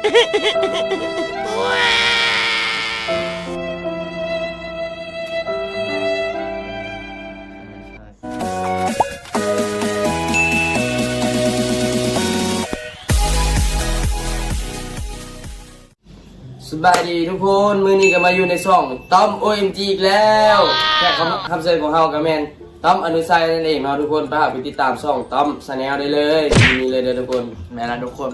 ສະບາຍດີທຸກຄົນ, ມື້ນີ້ກໍມາຢູ່ໃນຊ່ອງຕ້ອມ ໂອເອັມຈີ ອີກແລ້ວ. ແຂກຮັບເຊີນຂອງເຮົາກໍແມ່ນຕ້ອມ ອະນຸໄຊ ນັ້ນເອງເນາະທຸກຄົນ. ໄປຫາໄປຕິດຕາມຊ່ອງຕ້ອມ Channel ໄດ້ເລີຍ ນີ້ເລີຍເດີທຸກຄົນ. ແມ່ນລະທຸກຄົນ,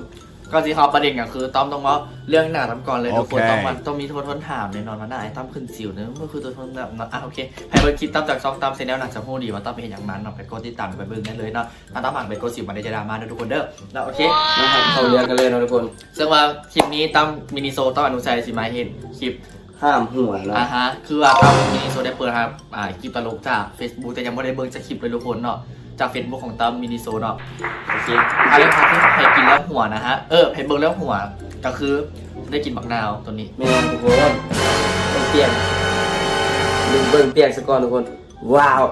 ກ່ອນຊິເຂົ້າປະເດັນກໍຄືຕ້ອມຕ້ອງເວົ້າເລື່ອງໜ້າຕ້ອມກ່ອນເລີຍທຸກຄົນ. ຕ້ອມມັນຕ້ອງມີຄົນຖາມແນ່ນອນວ່າໜ້າອ້າຍຕ້ອມຂຶ້ນສິວເນີ ມັນຄືຕົວຕົນແບບນັ້ນ. ອາ ໂອເຄ ໃຜເບິ່ງຄລິບຕ້ອມຈາກຊ່ອງຕ້ອມ Channel ໜ້າຈະຮູ້ດີວ່າຕ້ອມເຮັດຫຍັງມາເນາະ, ໄປກົດຕິດຕາມໄປເບິ່ງໄດ້ເລີຍເນາະ. ຖ້າຕ້ອມຫາກໄປກົດສິວມາໄດ້ ຢ່າດ່າມາເດີທຸກຄົນເດີ. ແລ້ວໂອເຄ ເຮົາເຂົ້າເລື່ອງກັນເລີຍເນາະທຸກຄົນ. ເຊິ່ງວ່າຄລິບນີ້ຕ້ອມ Miniso ຕ້ອມ ອະນຸໄຊ ຊິມາເຮັດຄລິບຫ້າມຫົວເນາະ. ອາຮະ ຄືວ່າຕ້ອມ Miniso ໄດ້ເປີດຮັບ ອ່າ ຄລິບຕະຫຼົກຈາກ Facebook ແຕ່ຍັງບໍ່ໄດ້ເບິ່ງຈັກຄລິບເລີຍທຸກຄົນເນາະ, ຈາກ Facebook ຂອງຕ້ອມ Miniso ເນາະ. ໂອເຄ ອັນແລກເຮົາໃຫ້ກິນແລ້ວຫົວນະຮະ, ເອີ ໃຫ້ເບິ່ງແລ້ວຫົວ ກໍຄືໄດ້ກິນບັກນາວຕົວນີ້. ແມ່ນທຸກຄົນ, ເບິ່ງປຽງ ເບິ່ງປຽງຊະກ່ອນທຸກຄົນ. ວ້າວ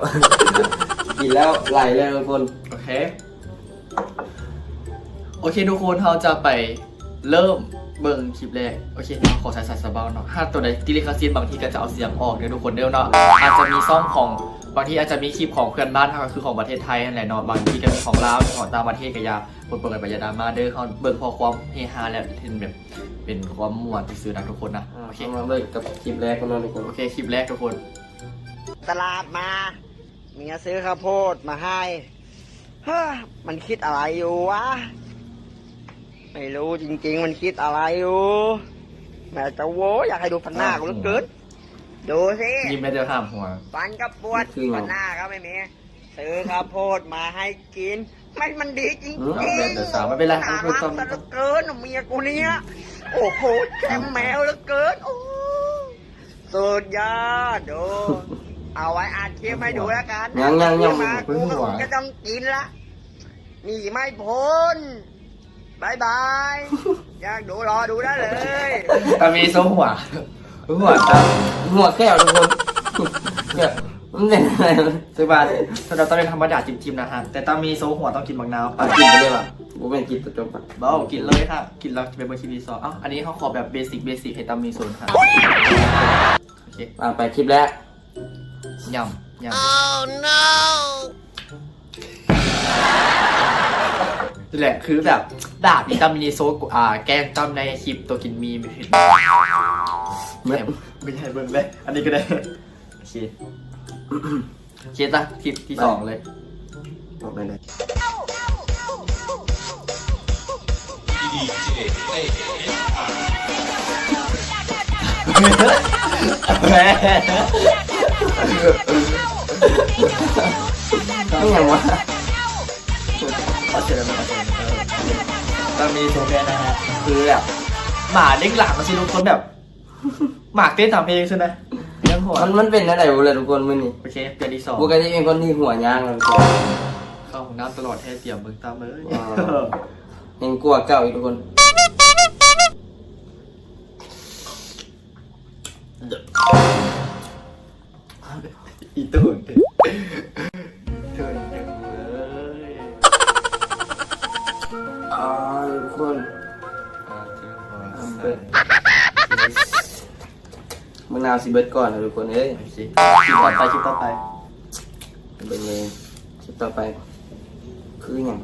ກິນແລ້ວໄຫຼເລີຍທຸກຄົນ. ໂອເຄ ໂອເຄທຸກຄົນ, ເຮົາຈະໄປເລີ່ມເບິ່ງຄລິບແລກ. ໂອເຄ ເຮົາຂໍໃສ່ສາຍສະເບົາເນາະ, ຫາກຕົວໃດຕິດລິຂະສິດ ບາງທີກໍຈະເອົາສຽງອອກເດີທຸກຄົນເດີເນາະ. ອາດຈະມີຊ່ອງຂອງ ບາງທີອາດຈະມີຄລິບຂອງເພື່ອນບ້ານເຮົາ ກໍຄືຂອງປະເທດໄທຫັ້ນແຫຼະເນາະ, ບາງທີກໍມີຂອງລາວ ຂອງຕ່າງປະເທດ ກໍຢ່າເບິ່ງໄປ ຢ່າດຣາມາເດີ. ເຮົາເບິ່ງເພື່ອຄວາມເຮຮາ ແລະ ເຫັນແບບເປັນຄວາມມ່ວນຊື່ໆນະທຸກຄົນນະ. ອາ ໂອເຄ ເຮົາມາເລີ່ມກັບຄລິບແລກກ່ອນເນາະທຸກຄົນ. ໂອເຄ ຄລິບແລກທຸກຄົນ. ຕະຫຼາດມາ ເມຍຊື້ເຂົ້າໂພດມາໃຫ້. ເຮີ້ ມັນຄິດອະໄລຢູ່ວະ? ໄມ່ຮູ້ຈິງໆ ມັນຄິດອະໄລຢູ່. ແມ່ເຈົ້າໂວ້ ຢາກໃຫ້ດູຟັນໜ້າກູເຫຼືອເກີນ. ດູຊິ ຍິ້ມໄດ້ແຕ່ຫ້າມຫົວ. ຟັນກໍປວດ ຟັນໜ້າກໍໄມ່ມີ. ຊື້ເຂົ້າໂພດມາໃຫ້ກິນ. ແມ່ນມັນດີຈິງໆ. ເອີ ແມ່ນແຕ່ສາວ ບໍ່ເປັນໄລ ໜ້າຮັກເຫຼືອເກີນ ເມຍກູເນີ້ຍ. ໂອ້ໂຫ ແຈ່ມແມວເຫຼືອເກີນ. ໂອ້ ສຸດຍອດ. ດູ ເອົາໄວ້ອັດຄລິບໃຫ້ດູແລ້ວກັນ. ຍັງໆໆ ມາ ເພິ່ນຫົວ ກູກໍຕ້ອງກິນລະ ໜີໄມ່ພົ້ນ. ບາຍບາຍ. ຢາກດູ ລໍດູໄດ້ເລີຍ. ຕາມີໂຊຫົວ ຫົວຕາ ຫົວແຂ້ວທຸກຄົນ. ແບບ ມັນເປັນອະໄລ ຄືວ່າ ສຳລັບຕອນເປັນທຳມະດາຈິ້ມໆນະຮະ, ແຕ່ຕາມີໂຊຫົວຕ້ອງກິນບັກນາວ. ອາ ກິນໄປເລີຍຫວາ? ບໍ່ແມ່ນກິນຕອນຈົບຫວາ? ບໍ່ ກິນເລີຍຮະ, ກິນແລ້ວໄປເບິ່ງຄລິບທີສອງ. ເອົ້າ ອັນນີ້ເຮົາຂໍແບບເບສິກ ເບສິກ ໃຫ້ຕາມີໂຊນະຮະ. ໂອເຄ ອາ ໄປຄລິບແລກ. ຍຳ ຍຳ. ນີ້ແຫຼະ ຄືແບບ ດາບນີ້ຕ້ອມມິນິໂຊ ອ່າ ແກ້ງຕ້ອມໃນຄລິບໂຕກິນໝີ່ ເຫັນບໍ່? ບໍ່ຢາກໃຫ້ເບິ່ງເລີຍ ອັນນີ້ກໍໄດ້. ໂອເຄ ໂອເຄ ຕາ ຄລິບທີສອງເລີຍ. ອອກໄດ້ ໄດ້. ອີ່ຫຍັງວະ? ເອີ ຕາມີໂຊແກນະຮະ ຄືແບບ ໝາເລັ່ງຫຼັງຊິທຸກຄົນ ແບບ ໝາເຕັ້ນຕາມເພງຊັ້ນນະ. ຍັງຫົວ ມັນ ມັນເປັນແນວໃດບໍ່ລະທຸກຄົນມື້ນີ້? ໂອເຄ ເທື່ອທີສອງ ປົກກະຕິເປັນຄົນທີ່ຫົວຍາກນະທຸກຄົນ. ເຂົ້າຫ້ອງນ້ຳຕະຫຼອດແທ້ ຕຽມເບິ່ງຕາມເອີຍ. ແຮ່ງກວ່າເກົ່າອີກທຸກຄົນ. ອີຕູນ ເທີນເອີຍ ອາ ທຸກຄົນ ອາ ເທີນຫົວ ອາ ເບິດ ມື້ໜ້າຊິເບິດກ່ອນນະທຸກຄົນເອີຍ. ໂອເຄ ຄລິບຕໍ່ໄປ ຄລິບຕໍ່ໄປ ເບິ່ງເລີຍ. ຄລິບຕໍ່ໄປຄືຫຍັງ?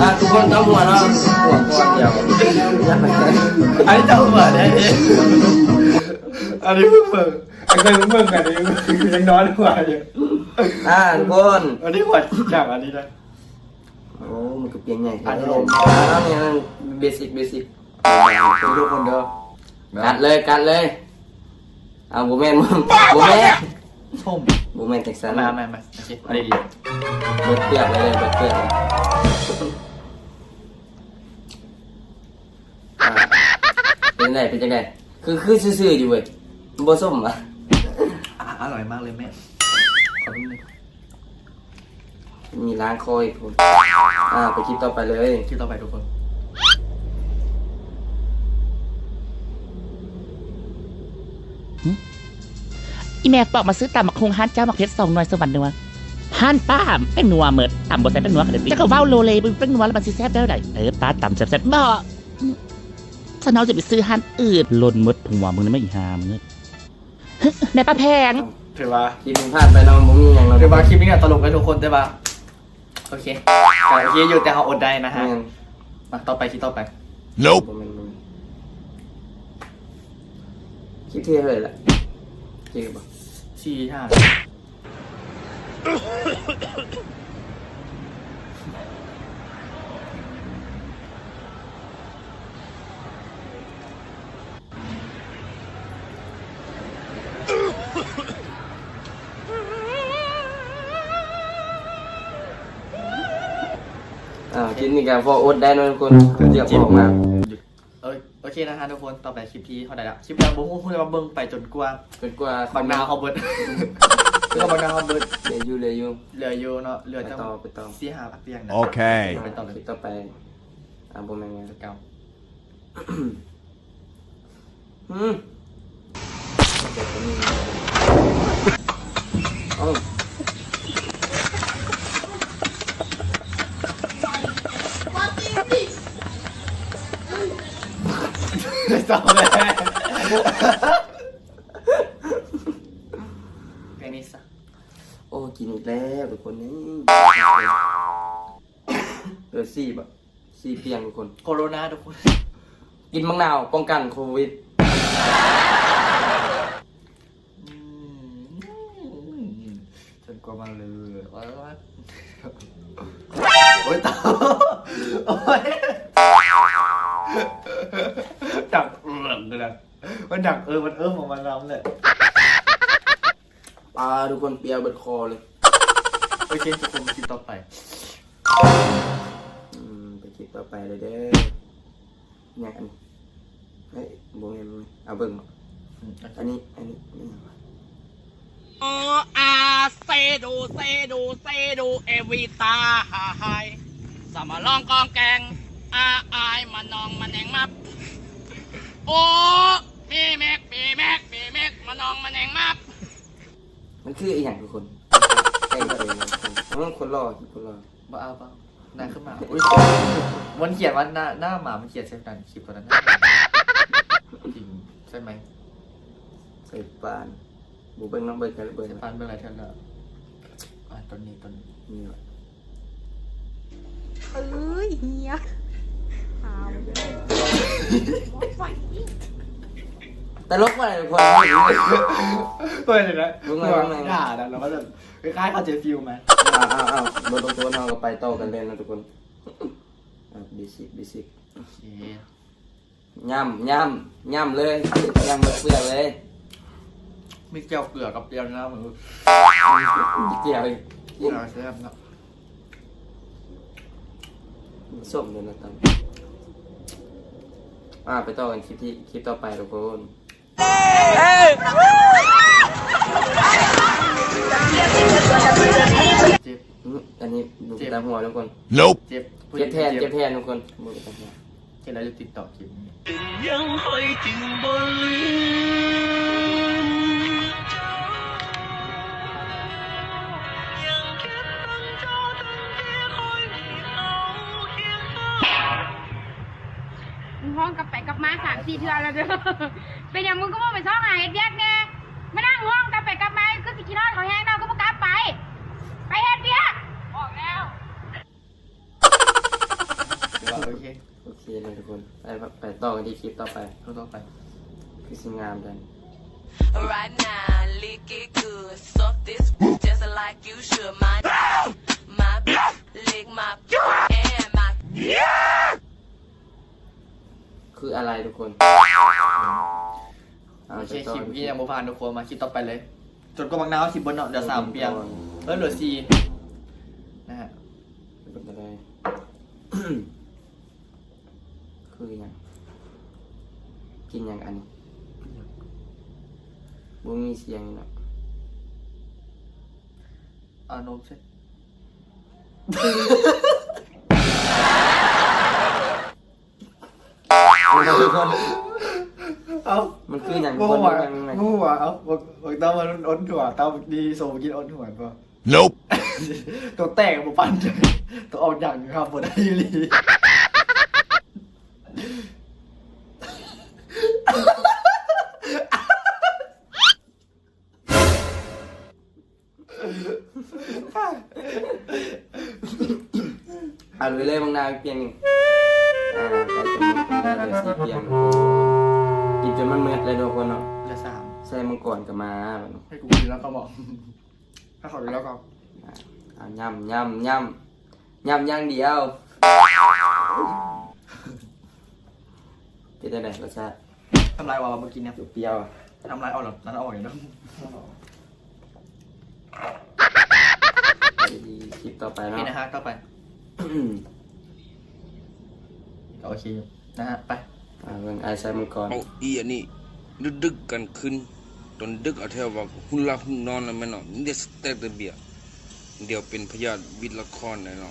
ອ່າ ທຸກຄົນຕ້ອງຫົວເນາະ ຫົວກ່ອນດຽວ ອັນນີ້ຕ້ອງຫົວແນ່ ອັນນີ້ເພິ່ງເບິ່ງ ອັນເຄີຍເບິ່ງກັນນີ້ ຍັງນອນຫົວຢູ່. ອ່າ ທຸກຄົນ ອັນນີ້ຫົວໜັກອັນນີ້ນະ. ໂອ້ ມັນກໍປ່ຽນໃຫຍ່ແທ້. ອະນຸໂລມ ອ່າ ນີ້ເບສິກ ເບສິກ ທຸກຄົນເດີ ກັດເລີຍ ກັດເລີຍ. ອ້າວ ບໍ່ແມ່ນ ບໍ່ແມ່ນ ຊົມ ບໍ່ແມ່ນຈັງຊັ້ນ. ມາ ມາ ມາ ໂອເຄ ເອົາດີໆ ເບິດເປືອກເລີຍ ເບິດເປືອກເລີຍ. ອ່າ ເປັນຈັ່ງໃດ ເປັນຈັ່ງໃດ? ຄື ຄືຊື່ໆຢູ່ເວີຍ ບໍ່ສົ້ມຫວາ? ອ່າ ອະຮ່ອຍມາກເລີຍແມ່ ຂໍເບິ່ງໜຶ່ງ ມີລ້າງຄໍອີກພຸ້ນ. ອ່າ ໄປຄລິບຕໍ່ໄປເລີຍ ຄລິບຕໍ່ໄປທຸກຄົນ. ອີ່ແມ່ບອກມາຊື້ຕຳບັກຫຸ່ງຮ້ານເຈົ້າໝາກເຜັດສອງໜ່ວຍ ສະຫວັນນົວ ຮ້ານປ້າແປ້ງນົວເບິດ ຕຳບໍ່ໃສ່ແປ້ງນົວຂະເດັດ ເຈົ້າກໍເວົ້າໂລເລ ແປ້ງນົວແລ້ວມັນຊິແຊບແນວໃດ? ເອີ ປ້າຕຳແຊບໆ ບໍ່ ຊັ້ນເຮົາຊິໄປຊື້ຮ້ານອື່ນ ລົນໝົດຫົວມຶງນີ້ ອີ່ຫ່າມຶງເອີຍ ແມ່ປ້າແພງ. ຖືວ່າຄລິບນີ້ຜ່ານໄປເນາະ ບໍ່ມີຫຍັງເນາະ ຖືວ່າຄລິບນີ້ຕະຫຼົກເລີຍທຸກຄົນ ແຕ່ວ່າ ໂອເຄ ກໍໂອເຄຢູ່ ແຕ່ເຮົາອົດໄດ້ນະຮະ ແມ່ນ ມາຕໍ່ໄປ ຄລິບຕໍ່ໄປ ໂນບ ບໍ່ແມ່ນ ບໍ່ແມ່ນ ຄລິບທີ່ເທົ່າໃດລະ ເຈັກບໍ່ ສີ່ຫ້າ ອ່າ ຄລິບນີ້ກໍພໍອົດໄດ້ເນາະທຸກຄົນ ເກືອບອອກມາ ໂອ ໂອເຄນະຮະທຸກຄົນ ຕໍ່ໄປຄລິບທີ່ເທົ່າໃດລະ ຄລິບແລ້ວບໍ່ຮູ້ ຮູ້ແຕ່ວ່າເບິ່ງໄປຈົນກວ່າ ຈົນກວ່າບັກນາວເຮົາເບິດ ເຫຼືອບັກນາວເຮົາເບິດ ເຫຼືອຢູ່ ເຫຼືອຢູ່ ເຫຼືອຢູ່ເນາະ ເຫຼືອ ໄປຕໍ່ ໄປຕໍ່ ສີ່ຫ້າປຽງນະ ໂອເຄ ໄປຕໍ່ເລີຍ ຄລິບຕໍ່ໄປ ອ່າ ບໍ່ແມ່ນຫຍັງ ເກົ້າ ອືມ ເອົ້າ ເສົ້າແລ້ວ ເພງນີ້ຊະ ໂອ້ ກິນອີກແລ້ວທຸກຄົນ ນີ້ ເຫຼືອສີ່ບາດ ສີ່ປຽງທຸກຄົນ ໂຄໂຣນາທຸກຄົນ ກິນໝາກນາວປ້ອງກັນໂຄວິດ ອືມ ຈົນກວ່າມາເລີຍ ໂອ້ຍ ໂອ້ຍ ຕາຍ ໂອ້ຍ ດັງເອີງເລີຍ ມັນດັງເອີງ ມັນເອີງຂອງມັນນຳແຫຼະ ປາ ທຸກຄົນ ປຽວເບິດຄໍເລີຍ ໂອເຄ ທຸກຄົນ ໄປຄລິບຕໍ່ໄປ ອືມ ໄປຄລິບຕໍ່ໄປເລີຍເດີ ຫຍັງອັນນີ້ ເອີຍ ບໍ່ແມ່ນ ບໍ່ແມ່ນ ເອົາເບິ່ງເນາະ ອືມ ອັນນີ້ ອັນນີ້ແມ່ນຫຍັງວະ ໂອ ອາ ເຊໂດ ເຊໂດ ເຊໂດ ເອວິຕາ ຫາຫາຍ ສາມາລອງກອງແກງ ອາ ອາຍ ມານອງ ມາແນງ ມາ ໂອ ເມແມັກ ເມແມັກ ເມແມັກ ມານອງ ມາແນງ ມາ ມັນຄືອີ່ຫຍັງທຸກຄົນ ໃກ້ເຄີຍເນາະ ຄົນ ເອີ ຄົນຫຼໍ່ ຄົນຫຼໍ່ ບໍ່ເອົາ ບໍ່ເອົາ ໜ້າຄືໝາ ອຸ້ຍ ມັນຂຽນວ່າໜ້າ ໜ້າໝາ ມັນຂຽນໃສ່ໜັງສືຕົວນັ້ນ ຈິງ ໃຊ່ໄໝ? ໃສ່ປານ ບໍ່ເບິ່ງເນາະ ເບິ່ງກັນ ເບິ່ງ ໃສ່ປານເບິ່ງຫຼາຍເທື່ອແລ້ວ ອ່າ ຕົວນີ້ ຕົວນີ້ ນີ້ຫວະ ເອີຍ ເຫຍ ຕະຫຼົກວ່າ ເປີດເຫັນແລ້ວ ເບິ່ງ ເບິ່ງ ດ່າແລ້ວ ແລ້ວກໍແບບ ຄ້າຍໆ ເຂົ້າໃຈຟີລແມ ເອົາ ເອົາ ເອົາ ບໍ່ຕ້ອງໂທດ ເຮົາກໍໄປຕໍ່ກັນເລີຍເນາະທຸກຄົນ ອ່າ ເບສິກ ເບສິກ ໂອເຄ ຫຍ້ຳ ຫຍ້ຳ ຫຍ້ຳເລີຍ ຫຍ້ຳໝົດເປືອກເລີຍ ມີແຈ່ວເກືອກັບແຈ່ວນ້ຳ ມີແຈ່ວອີກ ແຈ່ວແຊບເນາະ ສົ້ມເລີຍນະຕຳ ອ່າ ໄປຕໍ່ກັນຄລິບທີ່ ຄລິບຕໍ່ໄປທຸກຄົນ ເຈັບ ອືມ ອັນນີ້ບໍ່ເປັນຕາຫົວທຸກຄົນ ໂນບ ເຈັບ ເຈັບແທນ ເຈັບແທນທຸກຄົນ ບໍ່ເປັນຕາຫົວ ເຮັດແລ້ວຈະຕິດຕໍ່ເກມນີ້ ມຶງຮ້ອງກັບໄປກັບມາສາມສີ່ເທື່ອແລ້ວເດີ ເປັນຫຍັງມຶງກໍບໍ່ໄປຊອກຫາເຮັດວຽກແດ່ ມານັ່ງຮ້ອງກັບໄປກັບມາ ຄືຊິຄິດຮອດເຂົາແຮງເນາະ ຄືບໍ່ກັບໄປ ໄປເຮັດວຽກ ບອກແລ້ວ ໂອເຄ ໂອເຄເນາະທຸກຄົນ ໄປ ໄປຕໍ່ກັນທີ່ຄລິບຕໍ່ໄປ ຄລິບຕໍ່ໄປ ຄືຊິງາມເດີ Right now, lick it good. Suck this just like you should. My, my, lick my and my ຄືອະໄລທຸກຄົນ ໂອເຄ ຄລິບນີ້ຍັງບໍ່ຜ່ານທຸກຄົນ ມາຄລິບຕໍ່ໄປເລີຍ ຈົນກວ່າບັກນາວຊິເບິດເນາະ ເຫຼືອສາມປຽງ ເອີ ເຫຼືອສີ່ນະຮະ ເປັນໄປໄດ້ ຄືຫຍັງ ກິນຫຍັງອັນນີ້ ບໍ່ມີສຽງເນາະ ເອົານົມໃສ່ ເອົາ ຄືຫຍັງ? ບໍ່ຮູ້ວ່າ ບໍ່ຮູ້ວ່າ ເອົ້າ ບັກ ບັກເຕົ້າມັນອົດຫົວ ເຕົ້າບັກດີໂຊບໍ່ກິນອົດຫົວບໍ່? Nope. ໂຕແຕກບໍ່ປານໃດ ໂຕອອກຫຍັງຫາບໍ່ໄດ້ອີ່ຫຼີ. ເອົາເລີຍ ບັກນາວ ອີກພຽງໜຶ່ງ. ອ່າ ໃກ້ຈະໝົດແລ້ວ ເຫຼືອສີ່ພຽງ. ກິນຈົນມັນໝົດແລ້ວທຸກຄົນເນາະ. ເຫຼືອສາມ. ໄຊມັງກອນກໍມາບັດນີ້. ໃຫ້ກູກິນແລ້ວກໍບອກ ໃຫ້ເຂົາກິນແລ້ວກໍ ອ່າ ເອົາ ຍຳ ຍຳ ຍຳ ຍຳຢ່າງດຽວ. ເປັນຈັ່ງໃດລົດຊາດ? ນ້ຳລາຍອອກແລ້ວເມື່ອກີ້ນີ້ ປຽວໆ ນ້ຳລາຍອອກແລ້ວ ນ້ຳລາຍອອກອີກແລ້ວ. ໄປທີ່ຄລິບຕໍ່ໄປເນາະ ໂອເຄນະຮະ ຕໍ່ໄປ ໂອເຄນະຮະ ໄປ ອ່າ ເບິ່ງອ້າຍໄຊມັງກອນ. ເອົາ ອີອັນນີ້ ດຶກໆ ກາງຄືນ ຕອນດຶກເອົາແທ້ວ່າ ຫຸ່ນລະຫຸ່ນນອນແລ້ວແມ່ນເນາະ ມີແຕ່ສະແຕັກແຕ່ເບຍ. ດຽວເປັນພະຍາດວິດລະຄອນແນ່ເນາະ.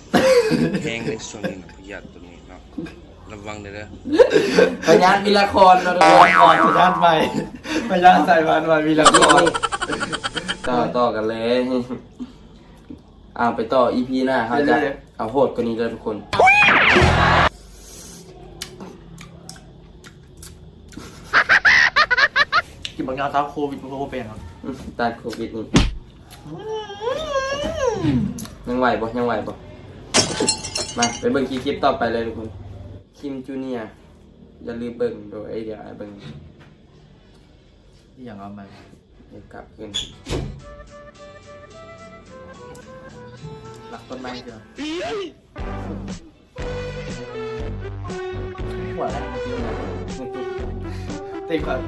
ແຮງໃນຊ່ວງນີ້ນະ ພະຍາດໂຕນີ້ເນາະ ລະວັງແດ່ເດີ. ພະຍາດວິດລະຄອນເນາະ ພະຍາດໃໝ່ ພະຍາດສາຍພັນໃໝ່ ວິດລະຄອນ. ຕໍ່ ຕໍ່ກັນເລີຍ. ເອົາ ໄປຕໍ່ອີພີໜ້າ ເຮົາຈະເອົາໂຫດກວ່ານີ້ເດີທຸກຄົນ. ກິນບັກນາວຕ້ານໂຄວິດ ບໍ່ຮູ້ວ່າເປັນຫຍັງ ຕ້ານໂຄວິດນີ້. ຍັງໄຫວບໍ່? ຍັງໄຫວບໍ່? ມາ ໄປເບິ່ງຄລິບຕໍ່ໄປເລີຍທຸກຄົນ. ຄິມຈູເນຍ ຢ່າລືມເບິ່ງໂດຍ ເອີ ດຽວອ້າຍເບິ່ງ ອີຫຍັງເອົາໃໝ່ ເດີກັບຄືນ ຫຼັກຕົ້ນໄມ້ເທື່ອ ຫົວແລ້ວ ເຕັມກ່ອນ.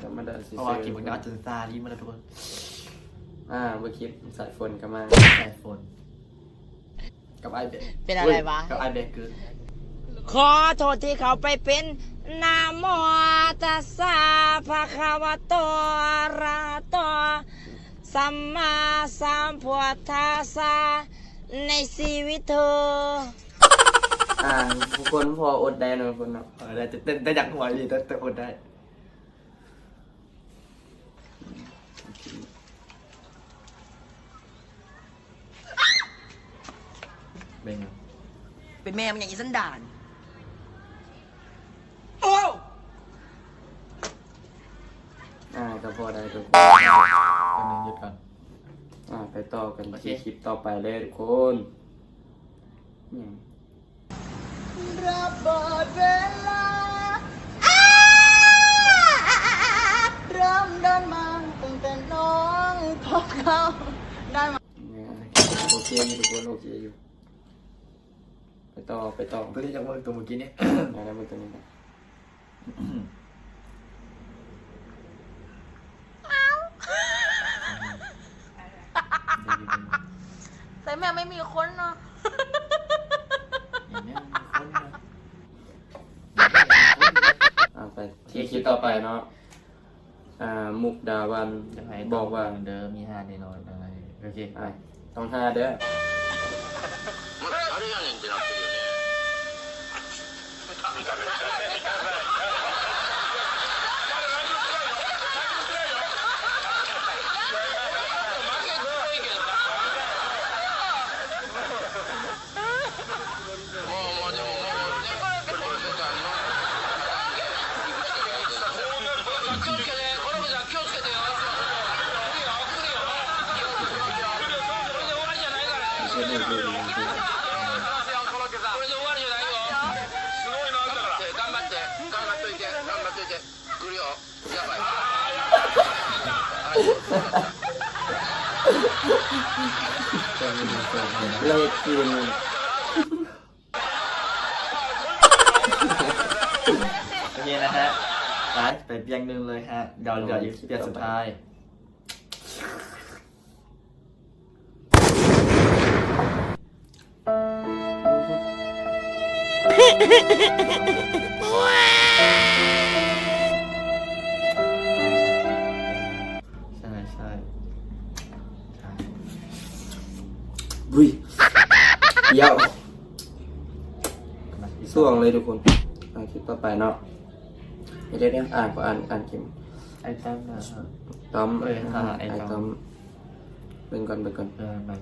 ທຳມະດາຊື່ໆ ເພາະວ່າກິນບັກນາວຈົນຊາລີ້ມາແລ້ວທຸກຄົນ. ອ່າ ບໍ່ຄິດ ສາຍຝົນກໍມາ ສາຍຝົນ ກັບອ້າຍແບກ ເປັນອະໄລວະ? ເອີຍ ກັບອ້າຍແບກເກີດ. ຂໍໂທດທີ່ເຂົ້າໄປເປັນ ນະໂມຕັດສະ ພະຄະວະໂຕ ອະລະຫະໂຕ ສຳມາສຳພຸດທັດສະ ໃນຊີວິດເທີ. ອ່າ ທຸກຄົນພໍອົດໄດ້ເນາະ ທຸກຄົນເນາະ. ເອີ ໄດ້ ແຕ່ ແຕ່ ແຕ່ຢາກຫົວອີ່ຫຼີ ແຕ່ ແຕ່ອົດໄດ້. ເປັນຫຍັງ? ເປັນແມ່ມັນຫຍັງ ອີສັນດານ? ໂອ້! ອ່າ ກໍພໍໄດ້ທຸກຄົນ. ແປັບໜຶ່ງ ຢຸດກ່ອນ. ອ່າ ໄປຕໍ່ກັນ ໂອເຄ ທີ່ຄລິບຕໍ່ໄປເລີຍທຸກຄົນ. ອືມ ລະເບີດເວລາ ເລີ່ມເດີນມາຕັ້ງແຕ່ນ້ອງພົບເຂົາໄດ້ມາ. ໂອເຄຢູ່ທຸກຄົນ ໂອເຄຢູ່. ໄປຕໍ່ ໄປຕໍ່. ຕົວນີ້ຢາກເບິ່ງຕົວເມື່ອກີ້ນີ້ ໄດ້ເບິ່ງຕົວນີ້ນະ. ແຕ່ແມ່ໄມ່ມີຄົນເນາະ ແມ່ໄມ່ມີຄົນເນາະ. ເອົາໄປທີ່ຄລິບຕໍ່ໄປເນາະ. ອ່າ ມຸກດາວັນ ຢາກໃຫ້ບອກວ່າ ເດີ ມີຫ້າແນ່ນອນ. ໂອເຄ ອ່າ ຕ້ອງຫ້າເດີ. ໂອເຄນະຮະ ໄປ ໄປປ່ຽງໜຶ່ງເລີຍຮະ ດຽວເຫຼືອອີກປ່ຽງສຸດທ້າຍ. ໃຊ່ ໃຊ່ ໃຊ່ ອຸ້ຍ ດຽວ ຊ່ວງເລີຍທຸກຄົນ. ອ່າ ຄລິບຕໍ່ໄປເນາະ. ດຽວໆ ອ່ານ ອ່ານ ອ່ານເກມ ໄອ້ຕ້ອມນະ ຕ້ອມ ເອີຍ ອ່າ ອ້າຍ ອ້າຍຕ້ອມ ຕ້ອມ ເບິ່ງກ່ອນ ເບິ່ງກ່ອນ ເອີ ມາ.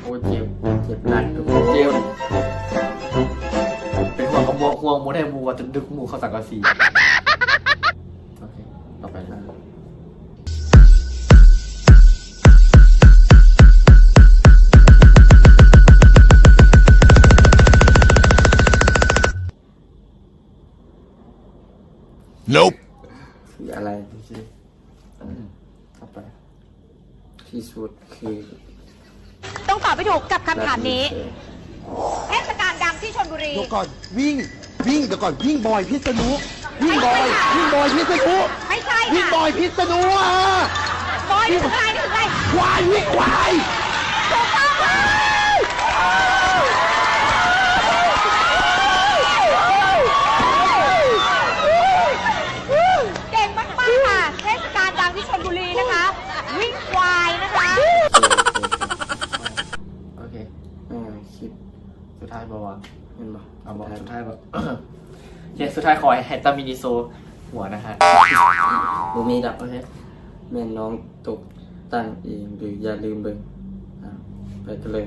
ໂອ້ ເຈັບ ເຈັບໜັກທຸກຄົນ ເຈັບ ເປັນຫ່ວງກັບໝວກ ຫ່ວງໝົດ ໃຫ້ໝູ່ວ່າຈະດຶກໝູ່ເຂົ້າສັງກະສີ. ໂອເຄ ຕໍ່ໄປ ອ່າ Nope. ຄືອະໄລ? ໂອເຄ ອືມ ຕໍ່ໄປ ທີ່ສຸດຄື ຕ້ອງຕອບໃຫ້ຖືກກັບຄຳຖາມນີ້. ເທດສະການດັງທີ່ຊົນບຸຣີ. ດຽວກ່ອນ ວິ້ງ ວິ້ງ ດຽວກ່ອນ ວິ້ງບອຍພິດສະນຸ ວິ້ງບອຍ ວິ້ງບອຍພິດສະນຸ ໄມ່ໃຊ່ ວິ້ງບອຍພິດສະນຸ ອ່າ ບອຍ ວິ້ງ ຄວາຍ ຄວາຍ ຄວາຍ ຖືກຕ້ອງ ເກັ່ງມາກໆ ເທດສະການດັງທີ່ຊົນບຸຣີນະຄະ ວິ້ງຄວາຍນະຄະ. ໂອເຄ ອ່າ ຄລິບສຸດທ້າຍບໍ່ວະ? ແມ່ນບໍ່? ເອົາບໍ່? ສຸດທ້າຍບໍ່? ໂອເຄ ສຸດທ້າຍຂໍໃຫ້ຕາມິນິໂຊຫົວນະຮະ. ບໍ່ມີດອກ. ໂອເຄ ແມ່ນນ້ອງຕົກຕັ້ງເອງ ຫຼືຢ່າລືມເບິ່ງ. ອ່າ ໄປກັນເລີຍ.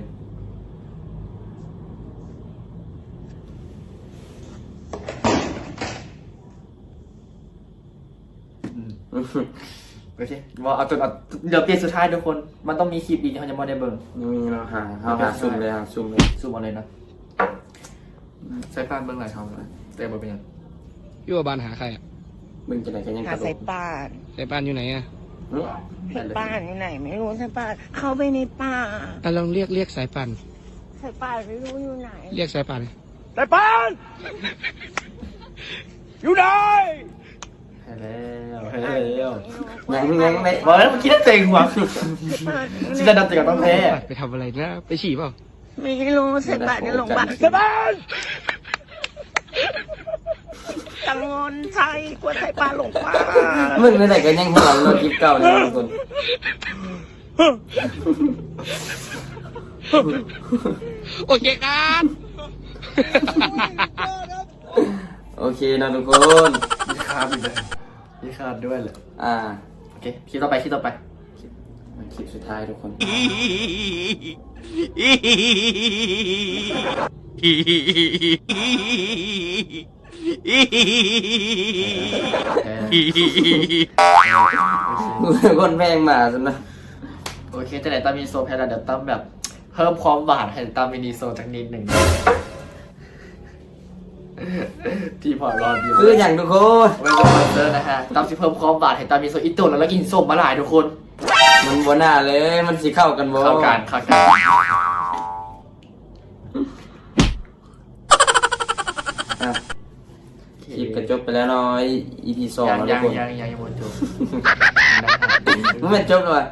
ອືມ ໂອເຄ ບໍ່ ເອົາຕົວ ເອົາ ດຽວເປນສຸດທ້າຍທຸກຄົນ ມັນຕ້ອງມີຄລິບອີກທີ່ເຮົາຍັງບໍ່ໄດ້ເບິ່ງ. ຍັງມີເນາະ ຫາ ເຮົາຫາຊຸ່ມເລີຍ ຫາຊຸ່ມເລີຍ ຊຸ່ມເອົາເລີຍນະ. ສາຍປານເບິ່ງຫຼາຍຊ່ອງແລ້ວ ແຕ່ບໍ່ເປັນຫຍັງ. ຢູ່ບ້ານຫາໃຄອະ? ເບິ່ງຈັ່ງໃດກໍຍັງ ຫາສາຍປານ. ສາຍປານຢູ່ໃນອະ? ຫື ສາຍປານຢູ່ໃນ? ໄມ່ຮູ້ ສາຍປານເຂົ້າໄປໃນປ່າ. ອ່ະ ລອງລຽກ ລຽກສາຍປານ. ສາຍປານໄມ່ຮູ້ຢູ່ໃນ. ລຽກສາຍປານ. ສາຍປານ ຢູ່ໃນ? ໃຫ້ແລ້ວ ໃຫ້ແລ້ວ. ຍັງ ຍັງ ຍັງ ບໍ່ ເມື່ອກີ້ເຕັງຫວາ ຊິໄດ້ນັບແຕ່ກັບຕ້ອງແພ້. ໄປທຳອະໄລນະ? ໄປສີ່ເປົ່າ? ໄມ່ຮູ້ ສາຍປານ ໄດ້ຫຼົງປ່າ. ສາຍປານ ກັງວົນໃສ່ ກວນສາຍປານຫຼົງປ່າ. ເບິ່ງແນວໃດກໍຍັງຫົວເນາະ ຄລິບເກົ່ານີ້ທຸກຄົນ. ໂອເຄຄັບ ໂອເຄເນາະທຸກຄົນ. ມີຄາບອີກແລ້ວ ມີຄາບດ້ວຍແຫຼະ. ອ່າ ໂອເຄ ຄລິບຕໍ່ໄປ ຄລິບຕໍ່ໄປ ຄລິບສຸດທ້າຍທຸກຄົນ. ຄົນແພງໝາຊັ້ນນະ. ໂອເຄ ຈັ່ງໃດຕາມິນິໂຊແພ້ແລ້ວ ດຽວຕາມແບບເພີ່ມຄວາມຫວານໃຫ້ຕາມິນິໂຊຈັກນິດໜຶ່ງ. ທີ່ພໍລອດຢູ່ ຄືຫຍັງທຸກຄົນ? ບໍ່ແມ່ນສະປອນເຊີນະຮະ. ຕາມຊິເພີ່ມຄວາມຫວານໃຫ້ຕາມິນິໂຊ. ອີ່ໂຕແລ້ວລະກິນສົ້ມມາຫຼາຍທຸກຄົນ. ມັນບໍ່ໜ້າເລີຍ ມັນຊິເຂົ້າກັນບໍ່? ເຂົ້າກັນ ເຂົ້າກັນ. ອ່ະ ຄລິບກໍຈົບໄປແລ້ວເນາະ ອີພີສອງ ເນາະທຸກຄົນ. ຍັງ ຍັງ ຍັງ ຍັງບໍ່ຈົບ. ບໍ່ແມ່ນຈົບແລ້ວຫວາ?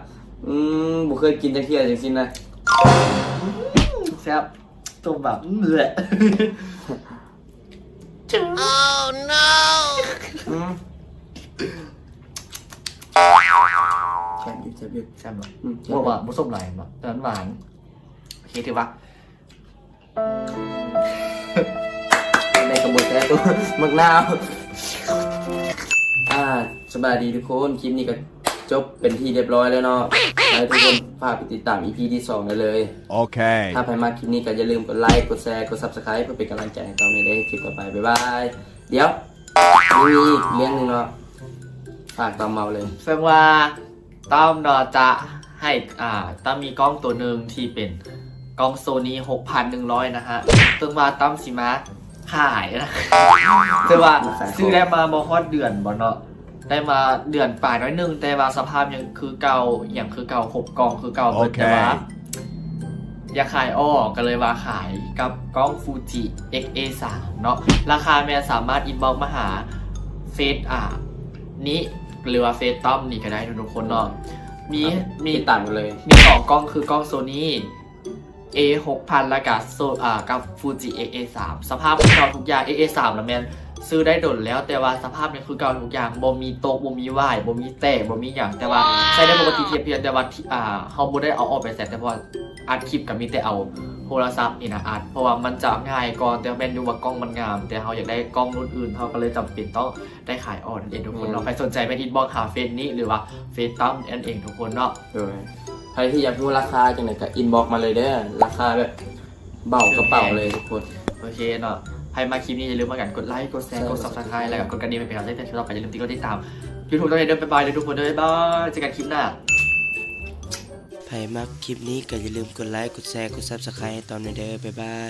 ອືມ ບໍ່ເຄີຍກິນຈັກເທື່ອຈັ່ງຊີ້ນະ. ແຊບ ຕົ້ມແບບ ອືມ ແຫຼະ. Oh no. ອືມ ແຊບຢູ່ ແຊບຢູ່ ແຊບບໍ່? ອືມ ແຊບ ບໍ່ຫວານ ບໍ່ສົ້ມຫຼາຍເນາະ ແຕ່ມັນຫວານ. ໂອເຄ ຖືວ່າ ໄດ້ກະບົວແຊບ ໝາກນາວ. ອ່າ ສະບາຍດີທຸກຄົນ ຄລິບນີ້ກໍຈົບເປັນທີ່ຮຽບຮ້ອຍແລ້ວເນາະ. ໃຫ້ທຸກຄົນຝາກໄປຕິດຕາມ ອີພີ ທີສອງໄດ້ເລີຍ. ໂອເຄ ຖ້າໃຜມັກຄລິບນີ້ກໍຢ່າລືມກົດໄລ ກົດແຊ ກົດ Subscribe ເພື່ອເປັນກຳລັງໃຈໃຫ້ຕ້ອມໄດ້ໃນຄລິບຕໍ່ໄປ. ບາຍບາຍ. ດຽວ ມີອີກເລື່ອງໜຶ່ງເນາະ ຝາກຕ້ອມເວົ້າເລີຍ. ເຊິ່ງວ່າ ຕ້ອມເນາະຈະໃຫ້ ອ່າ ຕ້ອມມີກ້ອງໂຕໜຶ່ງທີ່ເປັນກ້ອງໂຊນີຫົກພັນໜຶ່ງຮ້ອຍນະຮະ ເຊິ່ງວ່າຕ້ອມຊິມາຂາຍນະ. ເຊິ່ງວ່າຊື້ໄດ້ມາບໍ່ຮອດເດືອນບໍ່ເນາະ ໄດ້ມາເດືອນປາຍໜ້ອຍໜຶ່ງ ແຕ່ວ່າສະພາບຍັງຄືເກົ່າ ຫຍັງຄືເກົ່າ ຄົບກ້ອງຄືເກົ່າເບິດ. ແຕ່ວ່າ ຢາກຂາຍອອກ ກໍເລີຍວ່າຂາຍກັບກ້ອງຟູຈິ ເອັກເອສາມເນາະ. ລາຄາແມ່ນສາມາດອິນບັອກມາຫາເຟສ ອ່າ ນີ້ ຫຼືວ່າເຟສຕ້ອມນີ້ກໍໄດ້ທຸກໆຄົນເນາະ. ມີ ມີ ຕິດຕາມກັນເລີຍ. ມີສອງກ້ອງຄືກ້ອງໂຊນີ ເອຫົກພັນ ແລ້ວກະໂຊ ອ່າ ກັບຟູຈິ ເອ ເອສາມ ສະພາບຄືເກົ່າທຸກຢ່າງ. ເອ ເອສາມ ລະແມ່ນຊື້ໄດ້ດົນແລ້ວ ແຕ່ວ່າສະພາບຍັງຄືເກົ່າທຸກຢ່າງ ບໍ່ມີຕົກ ບໍ່ມີຫວ້າຍ ບໍ່ມີແຕກ ບໍ່ມີຫຍັງ ແຕ່ວ່າໃຊ້ໄດ້ປົກກະຕິທຽບທຽງ. ແຕ່ວ່າ ອ່າ ເຮົາບໍ່ໄດ້ເອົາອອກໄປໃສ ແຕ່ເພາະວ່າອັດຄລິບກະມີແຕ່ເອົາໂທລະສັບນີ້ນະອັດ ເພາະວ່າມັນຈະງ່າຍກວ່າ. ແຕ່ແມ່ນຢູ່ວ່າກ້ອງມັນງາມ ແຕ່ເຮົາຢາກໄດ້ກ້ອງລຸ້ນອື່ນ ເຮົາກະເລີຍຈຳເປັນຕ້ອງ ໄດ້ຂາຍອອກນັ້ນເອງທຸກຄົນເນາະ. ແມ່ນ ໃຜສົນໃຈແມ່ນອິນບັອກຫາເຟສນີ້ ຫຼືວ່າເຟສຕັ້ມນັ້ນເອງທຸກຄົນເນາະ. ໂດຍ ໃຜທີ່ຢາກຮູ້ລາຄາຈັ່ງໃດກະອິນບັອກມາເລີຍເດີ ລາຄາແບບເບົາກະເປົາເລີຍທຸກຄົນ. ໂອເຄເນາະ ໃຜມັກຄລິບນີ້ຢ່າລືມພາກັນກົດໄລ ກົດແຊ ກົດ Subscribe ແລ້ວກະກົດກະດິ່ງໄປເປັນກຳລັງໃຈໃຫ້ເຮົາຕໍ່ໄປ. ຢ່າລືມຕິດກົດຕິດຕາມ YouTube ນຳເດີ. ບາຍບາຍເດີທຸກຄົນເດີ ບາຍບາຍ ເຈີກັນຄລິບໜ້າ. ໃຜມັກຄລິບນີ້ກະຢ່າລືມກົດໄລ ກົດແຊ ກົດ Subscribe ໃຫ້ຕ້ອມແດ່ເດີ ບາຍບາຍ.